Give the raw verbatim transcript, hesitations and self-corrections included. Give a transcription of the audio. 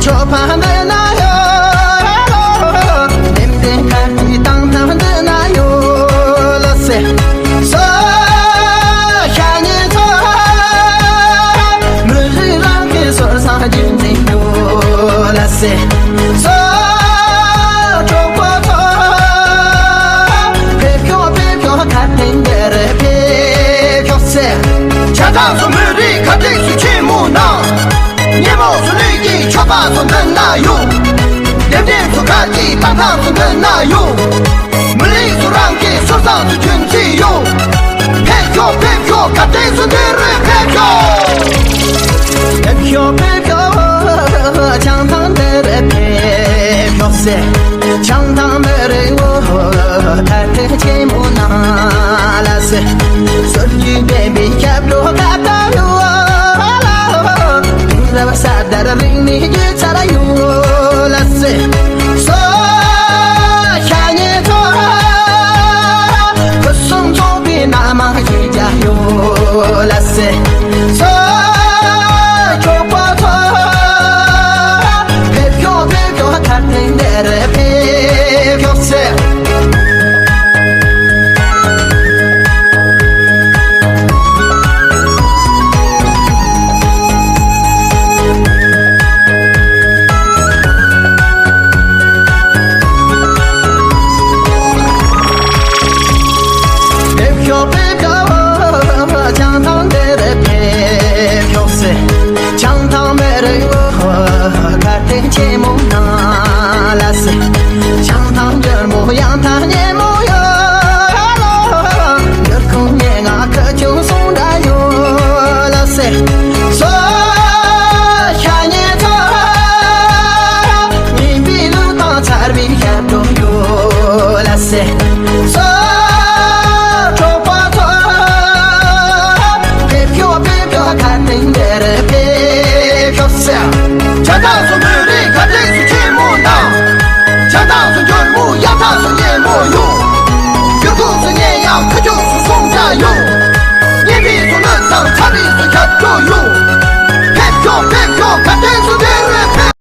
ཕ་འདི་ན་ཡོད། ལྡེམ་ལྡེམ་ཁ་ཅིག་བཏང་ཐང་འདི་ན་ཡོད་ལ་སེ། སོ་ཤ་ཉེ་ཚོ། མི་རིགས་རང་གི་སོར་སང་རྒྱུན་འཛིན་ཡོད་ལ་སེ། སོ་གྲོགས་པོ་ཚོ། ཕེབས་ཤོག་ཕེབས་ཤོག་ཁ་ཐེངས་འདིར་ཕེབས་ཤོག་སེ། ཆ་ཚང་སུ་མི་རིགས་ཁ་ཐེངས་སུ་ཆེན་མོ་ནང་། ཉེ་མོ་སུ་ལུས་ཀྱི་ཆོ་ག་སུ་འདི་ན་ཡོད། ལྡེམ་ལྡེམ་སུ་ཁར་གྱི་ཏང་ཏང་སུ་འདི་ན་ཡོད། མི་ལིག་སུ་རང་གི་སུ་བཟང་སུ་ཁྱོད་ཚེ་ཡོད། ཕེབས་ཤོག་ཕེབས་ཤོག་ཁ་ཐེངས་སུ་འདི་རུ་ཕེབས་ཤོག་ཕེབས་ཤོག་ཕེབས་ཤོག་བྱང་ཐང་འདི་རུ་ཕེབས་ཤོག་སེ། བྱང་ཐང་མི་རིགས་འོ་ཁ་ཐེངས་ཆེན་མོ་ནང་ལ་སེ། སོར་གྱི་བདེན་པའི་སྐྱབས་འགྲོ་ཁ་ཏ་ཡོད། རབ་ས་དར་རིང་ནས་རྒྱུ་ཚར་ཡོད་ལ་སེ། སོ་ཤ་ཉེ་ཚོ། ཁུ་སུམ་ཚོགས་པའི་ན་མ་ཞིག་རྒྱ་ཡོད་ལ་སེ། སོ་གྲོགས་པོ་ཚོ། ཕེབས་ཤོག་ཕེབས་ཤོག་ཁ་ཐེངས་འདིར་ཕེབས་ཤོག་སེ། ཕེབས་ཤོག་ཕེབས་ཤོག་བྱང་ཐང་འདིར་ཕེབས་ཤོག་སེ། བྱང་ཐང་མི་རིགས་འོ་ཁ་ཐེངས་ཆེན་མོ་ནང་ལ་སེ། བྱང་ཐང་འཇར་མོ་ཡང་ཐང་ཉེ་མོ་ཡོད་ལོ། འཇར་ཁོང་ཉེ་ང་ཁ་ཆུང་སོང་འདྲ་ཡོད་ལ་སེ། སོ་ཤ་ཉེ་ཚོ། ཉིན་པའི་ལུས་དང་ཚར་བའི་ཞབས་བྲོ་ཡོད་ལ་སེ། སོ་གྲོགས་པོ་ཚོ། ཕེབས་ཤོག་ཕེབས་ཤོག་ཁ་ཐེངས་འདིར་